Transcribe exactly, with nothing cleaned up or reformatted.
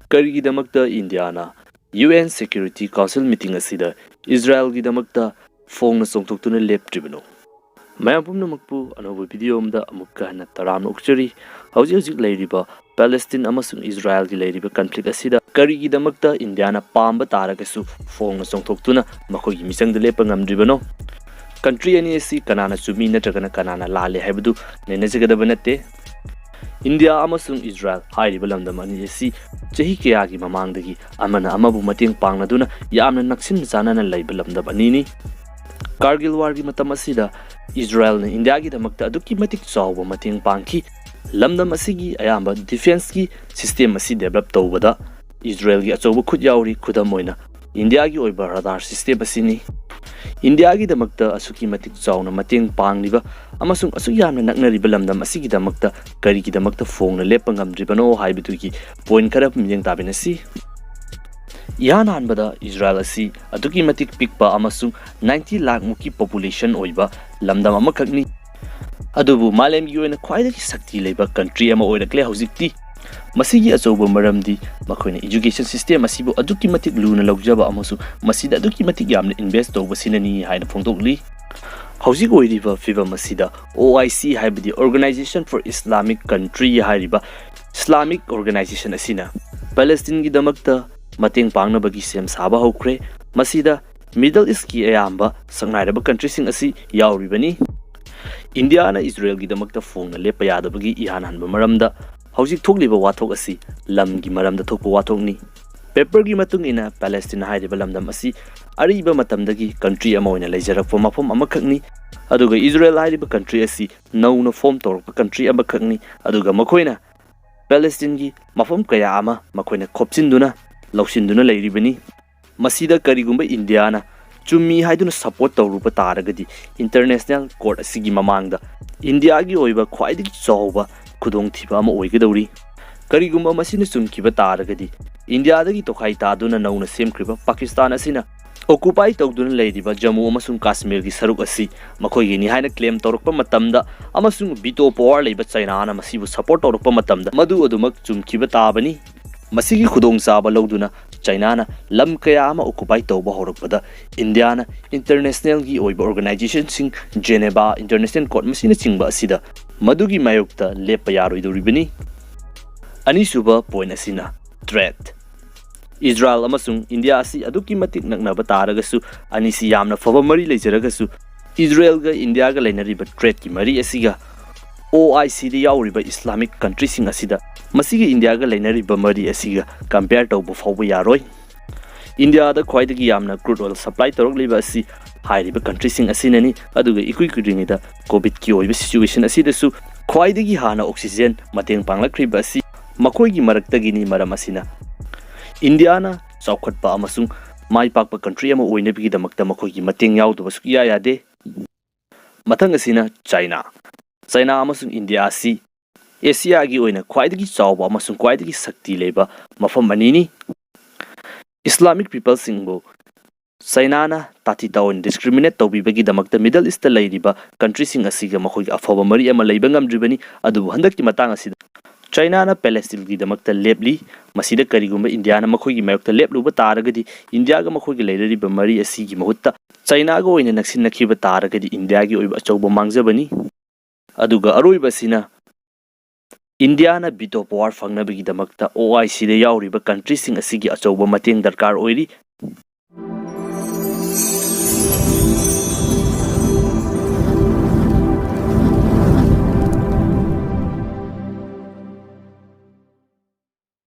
ꯀꯔꯤꯒꯤꯗꯃꯛꯇ ꯏꯟꯗꯤꯌꯥꯅ UN Security Council meeting ꯑꯁꯤꯗ ꯏꯖꯔꯥꯌꯦꯜꯒꯤꯗꯃꯛꯇ ꯐꯣꯡꯅ ꯆꯣꯡꯊꯣꯛꯇꯨꯅ ꯂꯦꯞꯇ꯭ꯔꯤꯕꯅꯣ? ꯃꯌꯥꯝ ꯄꯨꯝꯅꯃꯛꯄꯨ ꯑꯅꯧꯕ video ꯑꯃꯗ ꯑꯃꯨꯛꯀ ꯍꯟꯅ ꯇꯔꯥꯝꯅ ꯑꯣꯛꯆꯔꯤ꯫ ꯍꯧꯖꯤꯛ ꯍꯧꯖꯤꯛ ꯂꯩꯔꯤꯕ ꯄꯦꯂꯦꯁꯇꯤꯟ ꯑꯃꯁꯨꯡ ꯏꯖꯔꯥꯌꯦꯜꯒꯤ ꯂꯩꯔꯤꯕ conflict ꯑꯁꯤꯗ ꯀꯔꯤꯒꯤꯗꯃꯛꯇ ꯏꯟꯗꯤꯌꯥꯅ ꯄꯥꯝꯕ ꯇꯥꯔꯒꯁꯨ ꯐꯣꯡꯅ ꯆꯣꯡꯊꯣꯛꯇꯨꯅ ꯃꯈꯣꯏꯒꯤ ꯃꯤꯆꯪꯗ ꯂꯦꯞꯄ ꯉꯝꯗ꯭ꯔꯤꯕꯅꯣ? Country ꯑꯅꯤ ꯑꯁꯤ ꯀꯅꯥꯅ ꯆꯨꯝꯃꯤ ꯅꯠꯇ꯭ꯔꯒꯅ ꯀꯅꯥꯅ ꯂꯥꯜꯂꯤ ꯍꯥꯏꯕꯗꯨ ꯅꯩꯅꯖꯒꯗꯕ ꯅꯠꯇꯦ꯫ ꯏꯟꯗꯤꯌꯥ ꯑꯃꯁꯨꯡ ꯏꯖꯔꯥꯌꯦꯜ ꯍꯥꯏꯔꯤꯕ ꯂꯝꯗꯝ ꯑꯅꯤ ꯑꯁꯤ ꯆꯍꯤ ꯀꯌꯥꯒꯤ ꯃꯃꯥꯡꯗꯒꯤ ꯑꯃꯅ ꯑꯃꯕꯨ ꯃꯇꯦꯡ ꯄꯥꯡꯅꯗꯨꯅ ꯌꯥꯝꯅ ꯅꯛꯁꯤꯟꯅ ꯆꯥꯟꯅꯅ ꯂꯩꯕ ꯂꯝꯗꯝ ꯑꯅꯤꯅꯤ꯫ ꯀꯥꯔꯒꯤꯜ ꯋꯥꯔꯒꯤ ꯃꯇꯝ ꯑꯁꯤꯗ ꯏꯖꯔꯥꯌꯦꯜꯅ ꯏꯟꯗꯤꯌꯥꯒꯤꯗꯃꯛꯇ ꯑꯗꯨꯛꯀꯤ ꯃꯇꯤꯛ ꯆꯥꯎꯕ ꯃꯇꯦꯡ ꯄꯥꯡꯈꯤ꯫ ꯂꯝꯗꯝ ꯑꯁꯤꯒꯤ ꯑꯌꯥꯝꯕ defenceꯀꯤ system ꯑꯁꯤ develop ꯇꯧꯕꯗ ꯏꯖꯔꯥꯌꯦꯜꯒꯤ ꯑꯆꯧꯕ ꯈꯨꯠ ꯌꯥꯎꯔꯤ꯫ ꯈꯨꯗꯝ ꯑꯣꯏꯅ, ꯏꯟꯗꯤꯌꯥꯒꯤ ꯑꯣꯏꯕ radar system ꯑꯁꯤꯅꯤ꯫ ꯏꯟꯗꯤꯌꯥꯒꯤꯗꯃꯛꯇ ꯑꯁꯨꯛꯀꯤ ꯃꯇꯤꯛ ꯆꯥꯎꯅ ꯃꯇꯦꯡ ꯄꯥꯡꯂꯤꯕ ꯑꯃꯁꯨꯡ ꯑꯁꯨꯛ ꯌꯥꯝꯅ ꯅꯛꯅꯔꯤꯕ ꯂꯝꯗꯝ ꯑꯁꯤꯒꯤꯗꯃꯛꯇ ꯀꯔꯤꯒꯤꯗꯃꯛꯇ ꯐꯣꯡꯅ ꯂꯦꯞꯄ ꯉꯝꯗ꯭ꯔꯤꯕꯅꯣ ꯍꯥꯏꯕꯗꯨꯒꯤ point ꯈꯔ ꯃꯤꯠꯌꯦꯡ ꯇꯥꯃꯤꯟꯅꯁꯤ꯫ ꯏꯍꯥꯟ ꯍꯥꯟꯕꯗ, ꯏꯖꯔꯥꯌꯦꯜ ꯑꯁꯤ ꯑꯗꯨꯛꯀꯤ ꯃꯇꯤꯛ ꯄꯤꯛꯄ ꯑꯃꯁꯨꯡ ninety ꯂꯥꯈ ꯃꯨꯛꯀꯤ population ꯑꯣꯏꯕ ꯂꯝꯗꯝ ꯑꯃꯈꯛꯅꯤ꯫ ꯑꯗꯨꯕꯨ ꯃꯥꯂꯦꯝꯒꯤ ꯑꯣꯏꯅ ꯈ꯭ꯋꯥꯏꯗꯒꯤ ꯁꯛꯇꯤ ꯂꯩꯕ country ꯑꯃ ꯑꯣꯏꯔꯛꯂꯦ ꯍꯧꯖꯤꯛꯇꯤ꯫ ꯃꯁꯤꯒꯤ ꯑꯆꯧꯕ ꯃꯔꯝꯗꯤ ꯃꯈꯣꯏꯅ education system ꯑꯁꯤꯕꯨ ꯑꯗꯨꯛꯀꯤ ꯃꯇꯤꯛ ꯂꯨꯅ ꯂꯧꯖꯕ ꯑꯃꯁꯨꯡ ꯃꯁꯤꯗ ꯑꯗꯨꯛꯀꯤ ꯃꯇꯤꯛ ꯌꯥꯝꯅ invest ꯇꯧꯕꯁꯤꯅꯅꯤ ꯍꯥꯏꯅ ꯐꯣꯡꯗꯣꯛꯂꯤ꯫ ꯍꯧꯖꯤꯛ ꯑꯣꯏꯔꯤꯕ ꯐꯤꯕꯝ ꯑꯁꯤꯗ OIC ꯍꯥꯏꯕꯗꯤ Organization for Islamic Country ꯍꯥꯏꯔꯤꯕ Islamic organization ꯑꯁꯤꯅ ꯄꯦꯂꯦꯁꯇꯤꯟꯒꯤꯗꯃꯛꯇ ꯃꯇꯦꯡ ꯄꯥꯡꯅꯕꯒꯤ ꯁꯦꯝ ꯁꯥꯕ ꯍꯧꯈ꯭ꯔꯦ꯫ ꯃꯁꯤꯗ Middle Eastꯀꯤ ꯑꯌꯥꯝꯕ ꯁꯛꯅꯥꯏꯔꯕ countryꯁꯤꯡ ꯑꯁꯤ ꯌꯥꯎꯔꯤꯕꯅꯤ꯫ ꯏꯟꯗꯤꯌꯥꯅ ꯏꯖꯔꯥꯌꯦꯜꯒꯤꯗꯃꯛꯇ ꯐꯣꯡꯅ ꯂꯦꯞꯄ ꯌꯥꯗꯕꯒꯤ ꯏꯍꯥꯟ ꯍꯥꯟꯕ ꯃꯔꯝꯗ ꯍꯧꯖꯤꯛ ꯊꯣꯛꯂꯤꯕ ꯋꯥꯊꯣꯛ ꯑꯁꯤ ꯂꯝꯒꯤ ꯃꯔꯝꯗ ꯊꯣꯛꯄ ꯋꯥꯊꯣꯛꯅꯤ꯫ Paperꯒꯤ ꯃꯇꯨꯡ ꯏꯟꯅ, ꯄꯦꯂꯦꯁꯇꯤꯟ ꯍꯥꯏꯔꯤꯕ ꯂꯝꯗꯝ ꯑꯁꯤ ꯑꯔꯤꯕ ꯃꯇꯝꯗꯒꯤ country ꯑꯃ ꯑꯣꯏꯅ ꯂꯩꯖꯔꯛꯄ ꯃꯐꯝ ꯑꯃꯈꯛꯅꯤ, ꯑꯗꯨꯒ ꯏꯖꯔꯥꯌꯦꯜ ꯍꯥꯏꯔꯤꯕ country ꯑꯁꯤ ꯅꯧꯅ form ꯇꯧꯔꯛꯄ country ꯑꯃꯈꯛꯅꯤ, ꯑꯗꯨꯒ ꯃꯈꯣꯏꯅ ꯄꯦꯂꯦꯁꯇꯤꯟꯒꯤ ꯃꯐꯝ ꯀꯌꯥ ꯑꯃ ꯃꯈꯣꯏꯅ ꯈꯣꯞꯆꯤꯟꯗꯨꯅ ꯂꯧꯁꯤꯟꯗꯨꯅ ꯂꯩꯔꯤꯕꯅꯤ꯫ ꯃꯁꯤꯗ ꯀꯔꯤꯒꯨꯝꯕ ꯏꯟꯗꯤꯌꯥꯅ ꯆꯨꯝꯃꯤ ꯍꯥꯏꯗꯨꯅ support ꯇꯧꯔꯨꯕ ꯇꯥꯔꯒꯗꯤ, international court ꯑꯁꯤꯒꯤ ꯃꯃꯥꯡꯗ ꯏꯟꯗꯤꯌꯥꯒꯤ ꯑꯣꯏꯕ ꯈ꯭ꯋꯥꯏꯗꯒꯤ ꯆꯥꯎꯕ ꯈꯨꯗꯣꯡꯊꯤꯕ ꯑꯃ ꯑꯣꯏꯒꯗꯧꯔꯤ꯫ ꯀꯔꯤꯒꯨꯝꯕ ꯃꯁꯤꯅ ꯆꯨꯝꯈꯤꯕ ꯇꯥꯔꯒꯗꯤ, ꯏꯟꯗꯤꯌꯥꯗꯒꯤ ꯇꯣꯈꯥꯏ ꯇꯥꯗꯨꯅ ꯅꯧꯅ ꯁꯦꯝꯈ꯭ꯔꯤꯕ ꯄꯥꯀꯤꯁꯇꯥꯟ ꯑꯁꯤꯅ occupy ꯇꯧꯗꯨꯅ ꯂꯩꯔꯤꯕ ꯖꯝꯃꯨ ꯑꯃꯁꯨꯡ ꯀꯥꯁꯃꯤꯔꯒꯤ ꯁꯔꯨꯛ ꯑꯁꯤ ꯃꯈꯣꯏꯒꯤꯅꯤ ꯍꯥꯏꯅ claim ꯇꯧꯔꯛꯄ ꯃꯇꯝꯗ ꯑꯃꯁꯨꯡ veto power ꯂꯩꯕ ꯆꯩꯅꯥꯅ ꯃꯁꯤꯕꯨ support ꯇꯧꯔꯛꯄ ꯃꯇꯝꯗ, ꯃꯗꯨ ꯑꯗꯨꯃꯛ ꯆꯨꯝꯈꯤꯕ ꯇꯥꯕꯅꯤ꯫ ꯃꯁꯤꯒꯤ ꯈꯨꯗꯣꯡꯆꯥꯕ ꯂꯧꯗꯨꯅ ꯆꯥꯏꯅꯥꯅ ꯂꯝ ꯀꯌꯥ ꯑꯃ ꯑꯣꯀꯨꯄꯥꯏ ꯇꯧꯕ ꯍꯧꯔꯛꯄꯗ ꯏꯟꯗꯤꯌꯥꯅ ꯏꯟꯇꯔꯅꯦꯁꯅꯦꯜꯒꯤ ꯑꯣꯏꯕ ꯑꯣꯔꯒꯅꯥꯏꯖꯦꯁꯟꯁꯤꯡ, ꯖꯦꯅꯦꯚꯥ ꯏꯟꯇꯔꯅꯦꯁꯅꯦꯜ ꯀꯣꯔꯠ ꯃꯁꯤꯅꯆꯤꯡꯕ ꯑꯁꯤꯗ ꯃꯗꯨꯒꯤ ꯃꯥꯌꯣꯛꯇ ꯂꯦꯞꯄ ꯌꯥꯔꯣꯏꯗꯧꯔꯤꯕꯅꯤ꯫ ꯑꯅꯤꯁꯨꯕ ꯄꯣꯏꯟ ꯑꯁꯤꯅ ꯇ꯭ꯔꯦꯗ꯫ ꯏꯖꯔꯥꯏꯜ ꯑꯃꯁꯨꯡ ꯏꯟꯗꯤꯌꯥ ꯑꯁꯤ ꯑꯗꯨꯛꯀꯤ ꯃꯇꯤꯛ ꯅꯛꯅꯕ ꯇꯥꯔꯒꯁꯨ, ꯑꯅꯤꯁꯤ ꯌꯥꯝꯅ ꯐꯕ ꯃꯔꯤ ꯂꯩꯖꯔꯒꯁꯨ, ꯏꯖꯔꯥꯏꯜꯒ ꯏꯟꯗꯤꯌꯥꯒ ꯂꯩꯅꯔꯤꯕ ꯇ꯭ꯔꯦꯗꯀꯤ ꯃꯔꯤ ꯑꯁꯤꯒ ꯑꯣ ꯑꯥꯏ ꯁꯤꯗ ꯌꯥꯎꯔꯤꯕ ꯏꯁꯂꯥꯃꯤꯛ ꯀꯟꯇ꯭ꯔꯤꯁꯤꯡ ꯑꯁꯤꯗ ꯃꯁꯤꯒ ꯏꯟꯗꯤꯌꯥꯒ ꯂꯩꯅꯔꯤꯕ ꯃꯔꯤ ꯑꯁꯤꯒ ꯀꯝꯄꯤꯌꯔ ꯇꯧꯕ ꯐꯥꯎꯕ ꯌꯥꯔꯣꯏ꯫ ꯏꯟꯗꯤꯌꯥꯗ ꯈ꯭ꯋꯥꯏꯗꯒꯤ ꯌꯥꯝꯅ ꯀ꯭ꯔꯨꯗ ꯑꯣꯏꯜ ꯁꯄ꯭ꯂꯥꯏ ꯇꯧꯔꯛꯂꯤꯕ ꯑꯁꯤ ꯍꯥꯏꯔꯤꯕ ꯀꯟꯇ꯭ꯔꯤꯁꯤꯡ ꯑꯁꯤꯅꯅꯤ꯫ ꯑꯗꯨꯒ ꯏꯀꯨꯏ ꯀꯨꯏꯗ꯭ꯔꯤꯉꯩꯗ ꯀꯣꯚꯤꯗꯀꯤ ꯑꯣꯏꯕ ꯁꯤꯆꯨꯋꯦꯁꯟ ꯑꯁꯤꯗꯁꯨ ꯈ꯭ꯋꯥꯏꯗꯒꯤ ꯍꯥꯟꯅ ꯑꯣꯛꯁꯤꯖꯦꯟ ꯃꯇꯦꯡ ꯄꯥꯡꯂꯛꯈ꯭ꯔꯤꯕ ꯑꯁꯤ ꯃꯈꯣꯏꯒꯤ ꯃꯔꯛꯇꯒꯤꯅꯤ꯫ ꯃꯔꯝ ꯑꯁꯤꯅ ꯏꯟꯗꯤꯌꯥꯅ ꯆꯥꯎꯈꯠꯄ ꯑꯃꯁꯨꯡ ꯃꯥꯏ ꯄꯥꯛꯄ ꯀꯟꯇ꯭ꯔꯤ ꯑꯃ ꯑꯣꯏꯅꯕꯒꯤꯗꯃꯛꯇ ꯃꯈꯣꯏꯒꯤ ꯃꯇꯦꯡ ꯌꯥꯎꯗꯕ ꯁꯨꯛꯌꯥ ꯌꯥꯗꯦ꯫ ꯃꯊꯪ ꯑꯁꯤꯅ ꯆꯥꯏꯅꯥ꯫ ꯆꯥꯏꯅꯥ ꯑꯃꯁꯨꯡ ꯏꯟꯗꯤꯌꯥ ꯑꯁꯤ ꯑꯦꯁꯤꯌꯥꯒꯤ ꯑꯣꯏꯅ ꯈ꯭ꯋꯥꯏꯗꯒꯤ ꯆꯥꯎꯕ ꯑꯃꯁꯨꯡ ꯈ꯭ꯋꯥꯏꯗꯒꯤ ꯁꯛꯇꯤ ꯂꯩꯕ ꯃꯐꯝ ꯑꯅꯤꯅꯤ꯫ ꯏꯁꯂꯥꯃꯤꯛ ꯄꯤꯄꯜꯁꯤꯡꯕꯨ ꯆꯥꯏꯅꯥꯅ ꯇꯥꯊꯤ ꯇꯥꯑꯣꯏꯅ ꯗꯤꯁꯀ꯭ꯔꯤꯃꯤꯅꯦꯠ ꯇꯧꯕꯤꯕꯒꯤꯗꯃꯛꯇ ꯃꯤꯗꯜ ꯏꯁꯇ ꯂꯩꯔꯤꯕ ꯀꯟꯇ꯭ꯔꯤꯁꯤꯡ ꯑꯁꯤꯒ ꯃꯈꯣꯏꯒꯤ ꯑꯐꯕ ꯃꯔꯤ ꯑꯃ ꯂꯩꯕ ꯉꯝꯗ꯭ꯔꯤꯕꯅꯤ꯫ ꯑꯗꯨꯕꯨ ꯍꯟꯗꯛꯀꯤ ꯃꯇꯥꯡ ꯑꯁꯤꯗ ꯆꯥꯏꯅꯥꯅ ꯄꯦꯂꯦꯁꯇꯤꯟꯒꯤꯗꯃꯛꯇ ꯂꯦꯞꯂꯤ꯫ ꯃꯁꯤꯗ ꯀꯔꯤꯒꯨꯝꯕ ꯏꯟꯗꯤꯌꯥꯅ ꯃꯈꯣꯏꯒꯤ ꯃꯥꯌꯣꯛꯇ ꯂꯦꯞꯂꯨꯕ ꯇꯥꯔꯒꯗꯤ, ꯏꯟꯗꯤꯌꯥꯒ ꯃꯈꯣꯏꯒ ꯂꯩꯅꯔꯤꯕ ꯃꯔꯤ ꯑꯁꯤꯒꯤ ꯃꯍꯨꯠꯇ ꯆꯥꯏꯅꯥꯒ ꯑꯣꯏꯅ ꯅꯛꯁꯤꯟꯅꯈꯤꯕ ꯇꯥꯔꯒꯗꯤ ꯏꯟꯗꯤꯌꯥꯒꯤ ꯑꯣꯏꯕ ꯑꯆꯧꯕ ꯃꯥꯡꯖꯕꯅꯤ꯫ ꯑꯗꯨꯒ ꯑꯔꯣꯏꯕꯁꯤꯅ ꯏꯟꯗꯤꯌꯥꯅ ꯚꯤꯇꯣ ꯄꯋꯥꯔ ꯐꯪꯅꯕꯒꯤꯗꯃꯛꯇ ꯑꯣ ꯑꯥꯏ ꯁꯤꯗ ꯌꯥꯎꯔꯤꯕ ꯀꯟꯇ꯭ꯔꯤꯁꯤꯡ ꯑꯁꯤꯒꯤ ꯑꯆꯧꯕ ꯃꯇꯦꯡ ꯗꯔꯀꯥꯔ ꯑꯣꯏꯔꯤ꯫